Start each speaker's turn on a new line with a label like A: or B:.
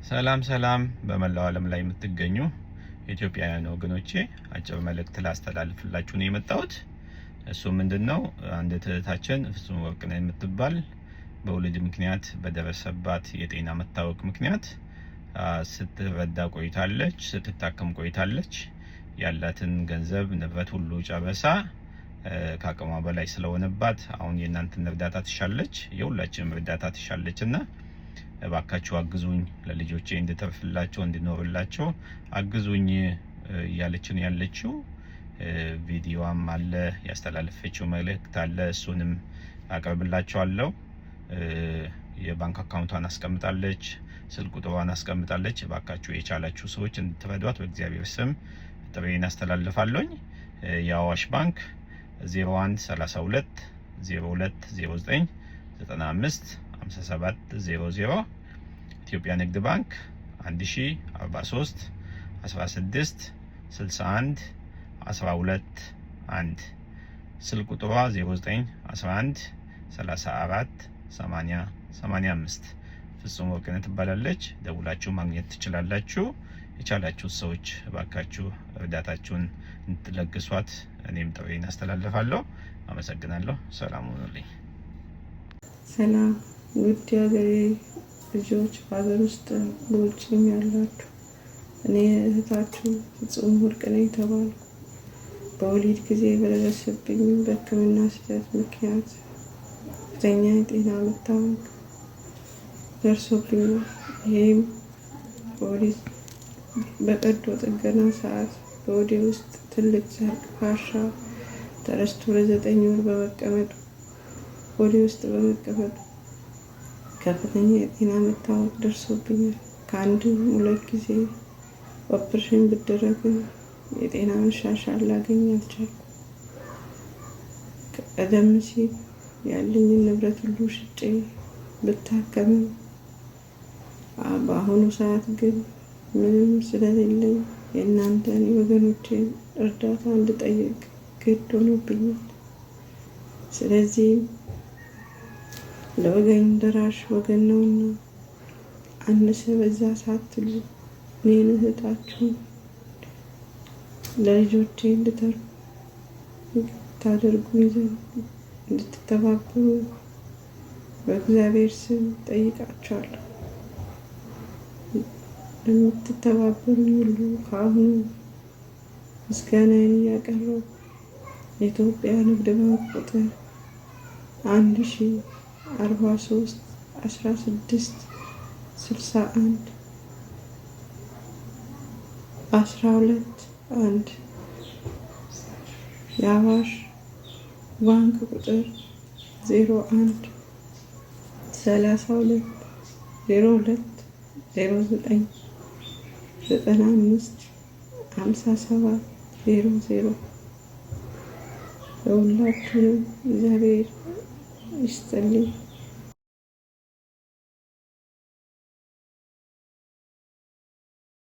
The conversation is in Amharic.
A: ሰላም ሰላም፣ በመላው ዓለም ላይ የምትገኙ ኢትዮጵያውያን ወገኖቼ፣ አጭር መልእክት ላስተላልፍላችሁ ነው የመጣሁት። እሱ ምንድን ነው? አንድ እህታችን ፍጹም ወርቅነህ የምትባል በወሊድ ምክንያት በደረሰባት የጤና መታወክ ምክንያት ስትረዳ ቆይታለች፣ ስትታከም ቆይታለች። ያላትን ገንዘብ ንብረት ሁሉ ጨርሳ ከአቅሟ በላይ ስለሆነባት አሁን የእናንተን እርዳታ ትሻለች፣ የሁላችንም እርዳታ ትሻለች። እና እባካችሁ አግዙኝ፣ ለልጆቼ እንድተርፍላቸው፣ እንድኖርላቸው አግዙኝ እያለች ነው ያለችው። ቪዲዮዋም አለ፣ ያስተላለፈችው መልእክት አለ፣ እሱንም አቀርብላችኋለሁ። የባንክ አካውንቷን አስቀምጣለች፣ ስልክ ቁጥሯን አስቀምጣለች። እባካችሁ የቻላችሁ ሰዎች እንድትረዷት በእግዚአብሔር ስም ጥሪዬን አስተላልፋለሁኝ። የአዋሽ ባንክ 01 32 02 09 95 57 00፣ ኢትዮጵያ ንግድ ባንክ 1043 16 61 12 1፣ ስልክ ቁጥሯ 09 11 34 80 85፣ ፍጹም ወርቅነህ ትባላለች። ደውላችሁ ማግኘት ትችላላችሁ። የቻላችሁ ሰዎች እባካችሁ እርዳታችሁን እንድትለግሷት እኔም ጥሪዬን አስተላልፋለሁ። አመሰግናለሁ። ሰላም ሁኑልኝ።
B: ሰላም ውድ የሀገሬ ልጆች፣ በሀገር ውስጥ በውጭም ያላችሁ፣ እኔ እህታችሁ ፍጹም ወርቅነህ የተባልኩ በወሊድ ጊዜ በደረሰብኝ በሕክምና ስህተት ምክንያት ከፍተኛ የጤና መታወክ ደርሶብኛል። ይህም በወሊድ በቀዶ ጥገና ሰዓት በሆዴ ውስጥ ትልቅ ጨርቅ ፋሻ ተረስቶ ለ9 ወር በመቀመጡ፣ ሆዴ ውስጥ በመቀመጡ ከፍተኛ የጤና መታወክ ደርሶብኛል። ከአንድም ሁለት ጊዜ ኦፕሬሽን ብደረግም የጤና መሻሻል ላገኝ አልቻልኩም። ቀደም ሲል ያለኝን ንብረት ሁሉ ሽጬ ብታከምም በአሁኑ ሰዓት ግን ምንም ስለሌለኝ የእናንተን የወገኖቼን እርዳታ እንድጠይቅ ግድ ሆኖብኛል። ስለዚህም ለወገን ደራሽ ወገን ነውና አነሰ በዛ ሳትሉ እኔን እህታችሁን ለልጆቼ እንድተርፍ ታደርጉኝ ዘንድ እንድትተባበሩ በእግዚአብሔር ስም ጠይቃችኋለሁ። ለምትተባበሩኝ ሁሉ ከአሁኑ ምስጋናዬን እያቀረብኩ፣ የኢትዮጵያ ንግድ ባንክ ቁጥር 1043 16 61 12 1፣ የአዋሽ ባንክ ቁጥር 01 32 02 09 95 57 00። ለሁላችሁንም እግዚአብሔር ይስጥልኝ።